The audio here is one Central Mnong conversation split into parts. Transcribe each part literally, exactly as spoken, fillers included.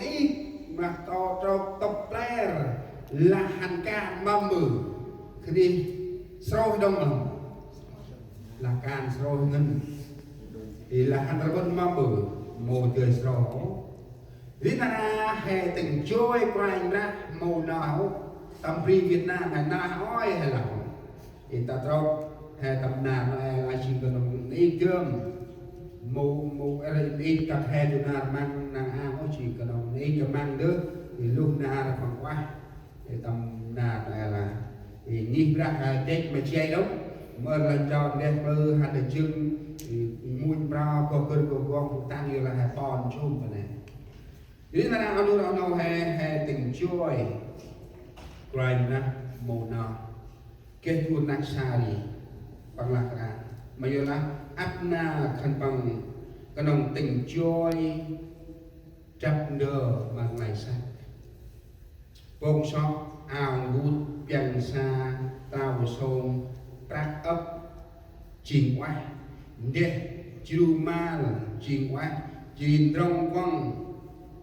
ih, mah trôk tŭp pler, lah hăn kan mâm ƀư. Khân ih srôih đŏng mâm. Lah kan srôih ngăn. Ih lah hăn rƀŭn mâm ƀư, mâu dơi srôih. Ri nar aơ he tĭng joi Kôranh Brah mâu nau, tâm bri Việt Nam he nau oi he lah. Ih ta trôk he tâm nar nau oi lah jêng knŏng nây dơm. Mâu, mâu ri nây kăt he du nar măng năng ang ôh jêng knŏng nây kơ măng dơm. Ih luh nar păng uah. Ih tâm nar nau oi lah. Ih ngih Brah he dêch ma jay đŏng. Mơ lah chon deh plư hăn dơ jưng. Ih munh mra kơ gĭr kơ gong pŭ tăng yor lah he pon jum pa nê. Ri nar aơ nô rŏ nô he, he tĭng joi Kôranh Brah mâu nau. Geh du rnăk sa ri păng lah kra. Ma yor lah ăp nar khân păng knŏng tĭng joi drăp ndơ ma nglay săk. Bông sŏk, ao ngŭt, piăng sa, trao sông, prăk âk, jêng ueh, ndeh, jru mal, jêng ueh, jêh ri ndrŏng kuŏng,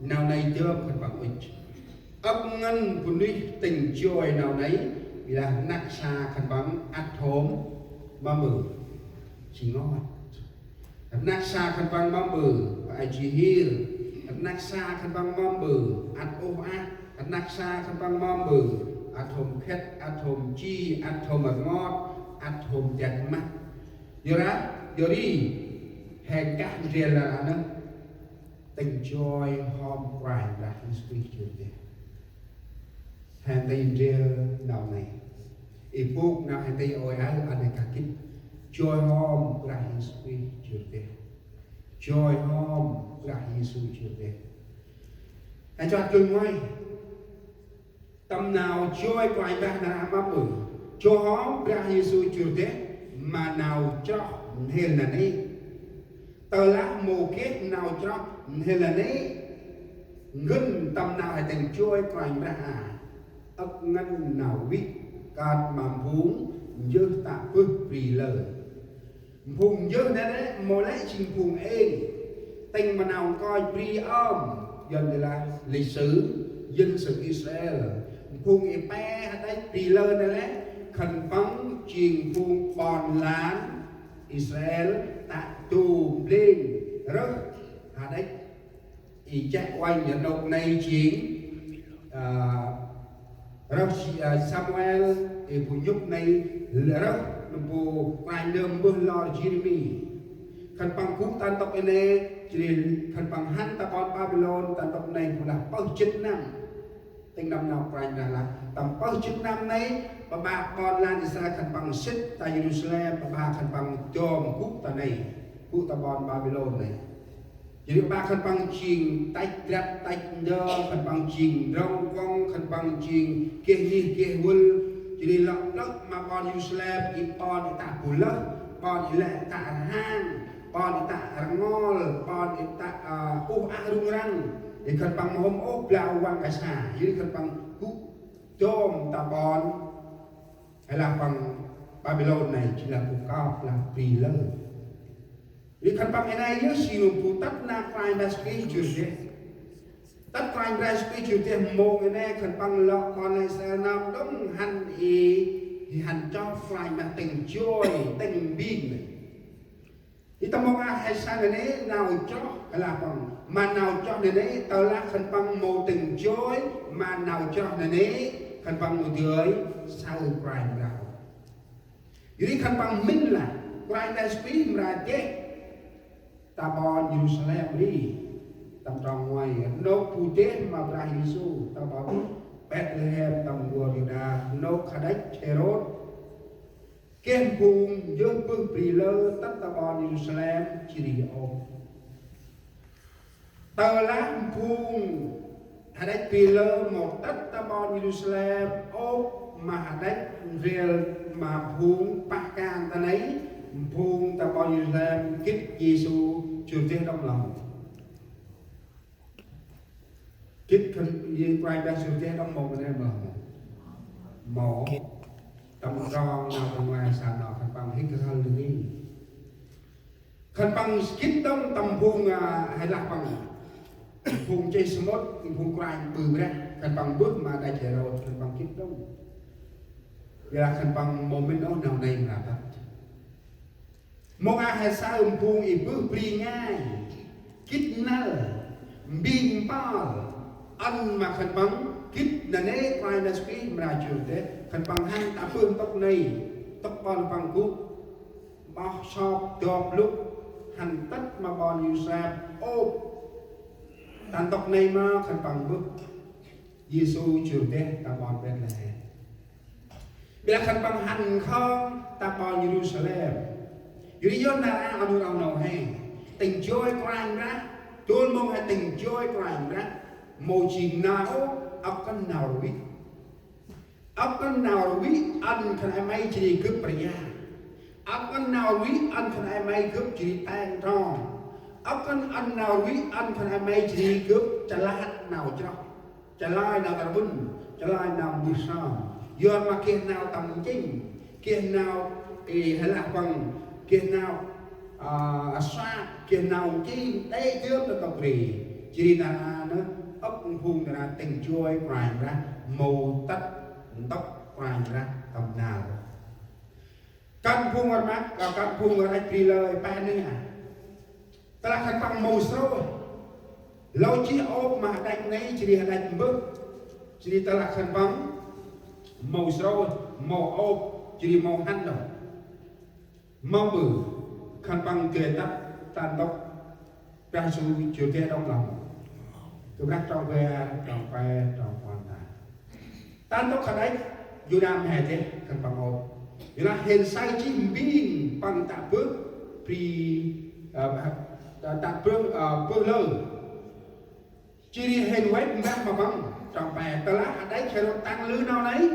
nau nây dơm khân păng ŭch. Âk ngăn bunuyh tĭng joi nau nây, ƀiălah rnăk sa khân păng ăt hôm mâm ƀư, jêng ngot. Rnăk sa khân păng mâm ƀư, pa ai jêh hir. Rnăk sa khân păng mâm ƀư, ăt ôh ah. Rnăk sa khân păng mâm ƀư, ăt hôm khĕt, ăt hôm ji, ăt hôm rngot, ăt hôm dak măt. Yor lah, yor ri, he kah ndrel lah anăn. Tĭng joi hom Kôranh Brah Yêsu Krist jŭr deh. He tĭng ndrel nau nây. Ih bôk nau he tĭng ôi aơ, ăn he kah gĭt. Joi hom Brah Yêsu Krist jŭr deh. Joi hom Brah Yêsu jŭr deh. He chot gŭ ngoai. Tâm nau joi Kôranh Brah nar aơ mâm ƀư. Joi hom Brah Yêsu jŭr deh ma nau chroh n'hêl nanê̆. Tơ lah mâu geh nau chroh n'hêl nanê̆. Ngăn tâm nau he tĭng joi Kôranh Brah a. Âk ngăn nau vĭt kơt ma phung jêh tă bơh bri lơ. Phung jêh nanê̆ mâu lĕ jêng phung êng. Tĭng ma nau nkoch bri ơm, Yuăn lah lịch sử, dân sự Israel. Phung i pe hađăch bri lơ nanê̆, khân păng jêng phung ƀon lan Israel, tă dô mlêng, rơh, hađăch. I chă uănh rnôk nây jêng, a, rơh, a, Samuel, i bu nhŭp nây rơh, nâm bu kôranh lơm mbơh lor Jêrêmi. Khân păng gŭ ta ntŭk i nê, jêh ri khân păng hăn ta ƀon Ƀaƀilôn, ta ntŭk nây bu lah pơh jât năm. Tĭng năm nau kôranh dah lah, tâm pơh jât năm nây, ƀaƀă ƀon lan Israel khân păng sĭt ta Yêrusalem, ƀaƀă khân păng dom gŭ ta nây, gŭ ta ƀon Ƀaƀilôn nây. Jêh ri ƀaƀă khân păng jêng tăch drăp tăch ndơ, khân păng jêng ndrŏng kuŏng, khân păng jêng geh ngih geh vâl. Jêh ri lŏ lơh ma ƀon Yêrusalem, i ƀon i tă bu lơh, ƀon i lĕ tă rhang, ƀon i tă rngol, ƀon i tă, a, uh ah rŭng răng. I khân păng mâu hôm ôh blau văng kasa, jêh ri khân păng gŭ dom ta ƀon, hay lah păng Ƀaƀilôn nây, jêh lah gŭ kơp lah bri lơ. Ri khân păng i nây yơh si nơm bu tât nar Kôranh Brah Yêsu Krist jŭr deh. Tât Kôranh Brah Yêsu Krist jŭr deh mông i nây khân păng lŏ ƀon Israel nơm đŏng hăn i, i hăn chroh Kôranh Brah tĭng joi, tĭng mbing nây. I tâm mông a he sa nanê̆ nau chroh, hay lah păng ma nau chroh nanê̆, tơ lah khân păng mâu tĭng joi ma nau chroh nanê̆, khân păng mâu dơi saơ Kôranh Brah. Jêh ri khân păng mĭn lah Kôranh Brah Yêsu Krist mra deh ta ƀon Yêrusalem ri. Tâm trong ngoai, rnôk bu deh ma Brah Yêsu, ta ƀon Betlehem, tâm n'gor Yuđa, rnôk hađăch Hêrôt geh phung jêh bơh bri lơ tât ta ƀon Yêrusalem jêh ri ôp. Tơ lah phung hađăch bri lơ mâu tât ta ƀon Yêrusalem ôp ma hađăch ndrel ma phung pah kan ta nây, phung ta ƀon Yêrusalem gĭt Yêsu jŭr deh đŏng lŏ. Gĭt khân, i Kôranh Brah jŭr deh đŏng mâu, mâu nê mâu. Mâu. Gĭt. Tâm trong nau păng ngoai sa nau khân păng hik hal dơ ri. Khân păng gĭt đŏng tâm phung, a, hay lah păng. phung nchih samƀŭt, phung kôranh ƀư brah, khân păng mbơh ma đăch Hêrôt, khân păng gĭt đŏng. Ƀiălah khân păng mâu mĭn ôh nau nây mra tât. Mông a he saơ phung i bơh bri ngai, gĭt năl, mbing mpơl, ăn ma khân păng gĭt nanê̆ Kôranh Yêsu Krist mra jŭr deh, khân păng hăn ta bơh ntŭk nây, ntŭk ƀon păng gŭ, ƀoh sop dop lŭk, hăn tât ma ƀon Yêrusalem ôp. Ta ntŭk nây ma khân păng mbơh Yêsu jŭr deh ta ƀon Bethlehem. Ƀiălah khân păng hăn nkhong ta ƀon Yêrusalem. Yor ri yơh nar aơ a nŭr a nô he. Tĭng joi Kôranh Brah. Dôl mông he tĭng joi Kôranh Brah. Mâu jêng nau, ăp kăn nau rvê. Ăp kăn nau rvê ăn khân ay may jêh ri gâp pria. Ăp kăn nau rvê ăn khân ay may gâp jêh ri teng trong. Ăp kăn ăn nau rvê ăn khân ay may jêh ri gâp chalơi nau chroh. Chalơi nau tâm ƀŭn, chalơi nau mbơh sơm. Yor ma geh nau tâm nchĭng, geh nau, ê, hê lah păng, geh nau, a, suak, geh nau nchĭng, đê̆ dơm ta ntŭk ri. Jêh ri nar aơ nơh, ăp phung nar aơ tĭng joi Kôranh Brah, mâu tât ntŭk Kôranh Brah tâm nal. Kăn phung rmăk, kăn phung rmăk bri lơi, pe nây a. Tơlah khân păng mâu srôih. Lơ jêh ôp ma hađăch nây, jêh ri hađăch mbơh. Jêh ri tơlah khân păng mâu srôih, mâu ôp, jêh ri mâu hăn đŏng. Mâm ƀư khân păng dơi tât ta ntŭk Brah Yêsu jŭr deh đŏng lăm. Kơ Brah trong bar, trong pe, trong puăn ta. Ta ntŭk hađăch Yuđa mhe deh khân păng ôp. Yor lah hên saơ jêh mbing păng tă bơh bri, ơ, tă, tă bơh, ơ, bơh lơ. Jêh ri hên văch mbah ma păng, trong pe, tơlah hađăch Hêrôt tăng lư nau nây,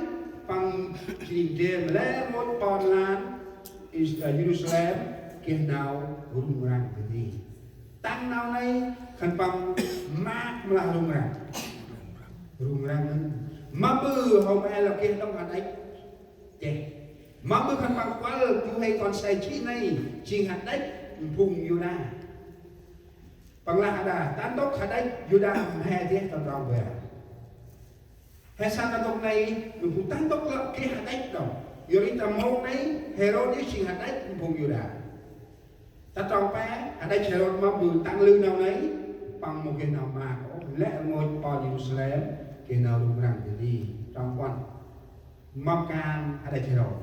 păng jêh ri ndrel ma lĕ rngôch ƀon lan Is-, ơ, Yêrusalem geh nau rŭng răng dadê. Tăng nau nây khân păng maak mlah rŭng răng. Rŭng răng nây. Mâm ƀư hôm e lŏ geh đŏng hađăch. Chê. Mâm ƀư khân păng kuăl du huê kon se jêh nây, jêng hađăch phung Yuđa. Păng lah hađăch, ta ntŭk hađăch Yuđa mhe deh ta trong bar. He saơ ta ntŭk nây, phung ta ntŭk lŏ geh hađăch đŏng. Yor ri ta mông nây, Hêrôt jêh hađăch phung Yuđa. Ta trong pe, hađăch Hêrôt mâm ƀư tăng lư nau nây, păng mâu geh nau maak ôh, lĕ rngôch ƀon Yêrusalem, geh nau rŭng răng dadê. Trong puăn. Mâm kan hađăch Hêrôt.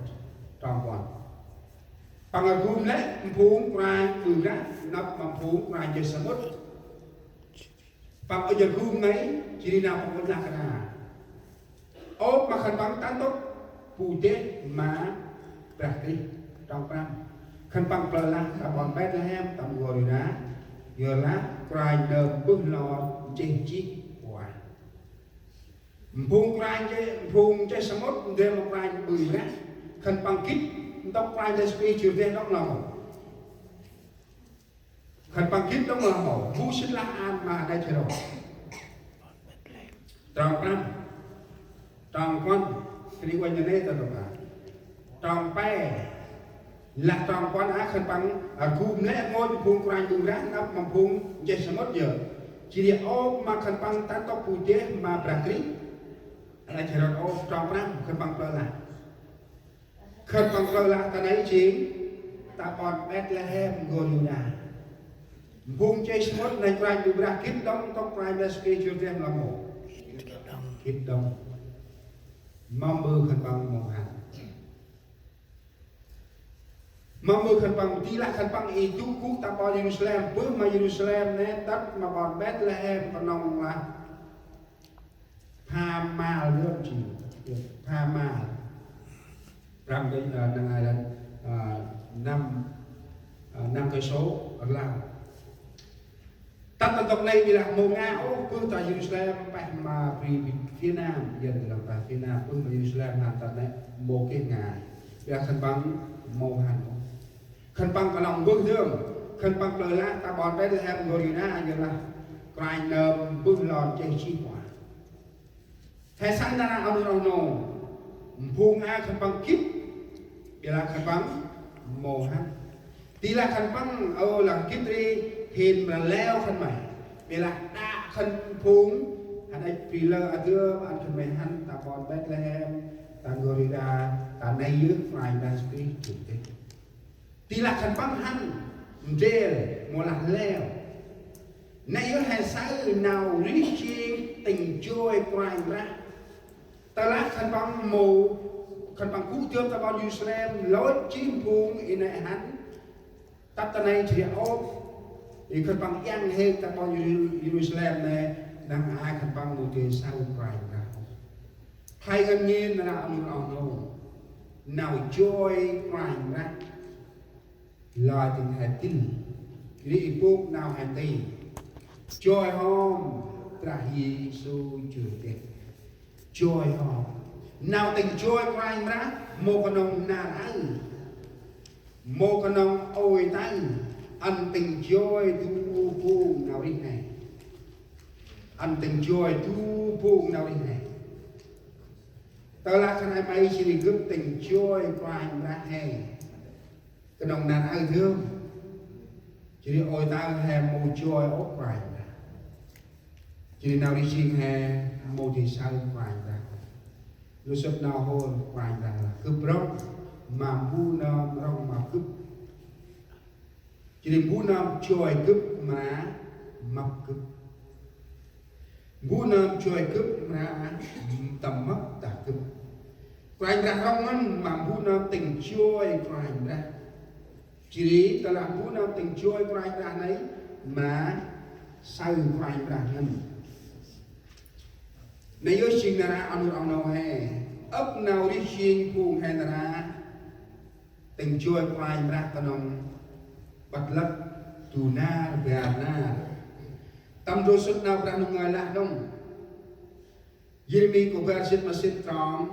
Trong puăn. Păng rgum lĕ phung kôranh ƀư brah, nđâp ma phung kôranh nchih samƀŭt. Păng ŭch rgum nây, jêh ri nau păng ŭch lah kơt nđa. Ôp ma khân păng ta ntŭk bu deh ma Brah Krist, trong prăm. Khân păng plơ̆ lah ta ƀon Bethlehem, tâm n'gor Yuđa, yorlah Kôranh nơm mbơh lor nchih jêh ueh. Phung kôranh nchih, phung nchih samƀŭt, ndrel ma kôranh ƀư brah. Khân păng gĭt ntŭk Kôranh Yêsu Krist jŭr deh đŏng lăm. Khân păng gĭt đŏng lăm, bu sĭt lah ăn ma hađăch Hêrôt. Trong prăm. Trong puăn. Kri uănh nê ta đŏng a. Trong pe. Lah trong puăn a khân păng, a, rgum lĕ rngôch phung kôranh ƀư brah nđâp ma phung nchih samƀŭt yơh. Jêh ri ôp ma khân păng ta ntŭk bu deh ma Brah Krist. Hađăch Hêrôt ôp trong prăm khân păng plơ̆ lah. Khân păng plơ̆ lah ta nây jêng ta ƀon Bethlehem n'gor Yuđa. Phung nchih samƀŭt nây kôranh ƀư brah gĭt đŏng ntŭk Kôranh Yêsu Krist jŭr deh lăm mâu? Gĭt đŏng. Mâm ƀư khân păng mâu hăn. Mâm ƀư khân păng, ti lah khân păng i du gŭ ta ƀon Yêrusalem, bơh ma Yêrusalem nê, tât ma ƀon Bethlehem knŏng lah pham mal dơm jêng, pham mal. Prăm kơ, ơ, năng ai lăng, ơ, năm, ơ, năm cây số rlau. Tât ta ntŭk nây ƀiălah mâu ngă ôh, bơh ta Yêrusalem peh ma bri phía Nam, yơn ta lăng ta phía Nam, bơh ma Yêrusalem hăn ta nê mâu geh ngai. Ƀiălah khân păng mâu hăn ôh. Khân păng knŏng mbơh dơm, khân păng plơ̆ lah ta ƀon Bethlehem n'gor Yuđa, yơn lah Kôranh nơm mbơh lor nchih jêh ueh. He saơ ta nê a nŭr a nô, phung a khân păng gĭt, ƀiălah khân păng mâu hăn. Ti lah khân păng, ơ, lah gĭt ri hên mra leo khân may. Ƀiălah đă Khân phung, hăn ăch bri lơ a dơm, ăn khân may hăn, ta ƀon Bethlehem, ta n'gor Yuđa, ta nây yơh Kôranh Brah Yêsu Krist jŭr deh. Di lah khân păng hăn, ndrel, mâu lah leo. Nây yơh he saơ nau rêh jêng tĭng joi Kôranh Brah. Tơ lah khân păng mâu, khân păng gŭ dơm ta ƀon Yêrusalem, lôch jêng phung i nây hăn, tât ta nây jêh ôp. I khân păng iăng hêk ta ƀon Yêru-, Yêrusalem nây, năng ai khân păng mâu dơi saơ Kôranh Brah. Khlay ngăn ngên nar aơ oh nô. Nau joi Kôranh Brah. Lơi tĭng he tĭl. Ri i bôk nau he tĭng. Joi hŏm Brah Yêsu jŭr deh. Joi hŏm. Nau tĭng joi Kôranh Brah, mâu knŏng nar aơ. Mâu knŏng ôi taơ, ăn tĭng joi du phung nau rêh he. Ăn tĭng joi du phung nau rêh he. Tơ lah khân ay may jêh ri gâp tĭng joi Kôranh Brah he. Knŏng nar aơ dơm. Jêh ri ôi taơ he mâu joi ôh Kôranh Brah. Jêh ri nau rêh jêng he mâu dơi saơ Kôranh Brah. Lôh sŭt nau hôr Kôranh Brah lah gâp rŏng ma mbu nơm rŏng ma gâp. Jêh ri mbu nơm joi gâp mra mâp gâp. Mbu nơm joi gâp mra tâm mâp dah gâp. Kôranh Brah rŏng ngăn ma mbu nơm tĭng joi Kôranh Brah. Jêh ri tơ lah mbu nơm tĭng joi Kôranh Brah nây mra saơ Kôranh Brah ngăn. Nây yơh jêng nar aơ oh nô he. Âk nau rêh jêng phung he nar aơ. Tĭng joi Kôranh Brah knŏng păt lăk du nar bar nar. Tâm ndrôl sŭt nau Brah Ndu ngơi lah đŏng. Yêrêmi kô bar jât ma sĭn trong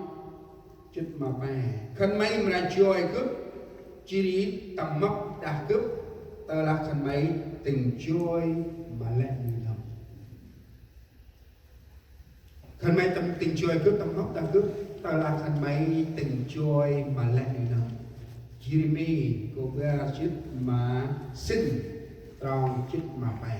jât ma pe. Khân may mra joi gâp, jêh ri tâm mâp dah gâp, tơ lah khân may tĭng joi ma lĕ nuih n'hâm. Khân may tâm tĭng joi gâp tâm mâp dah gâp, tơ lah khân may tĭng joi ma lĕ nuih n'hâm. Yêrêmi kô bar jât ma sĭn trong jât ma pe.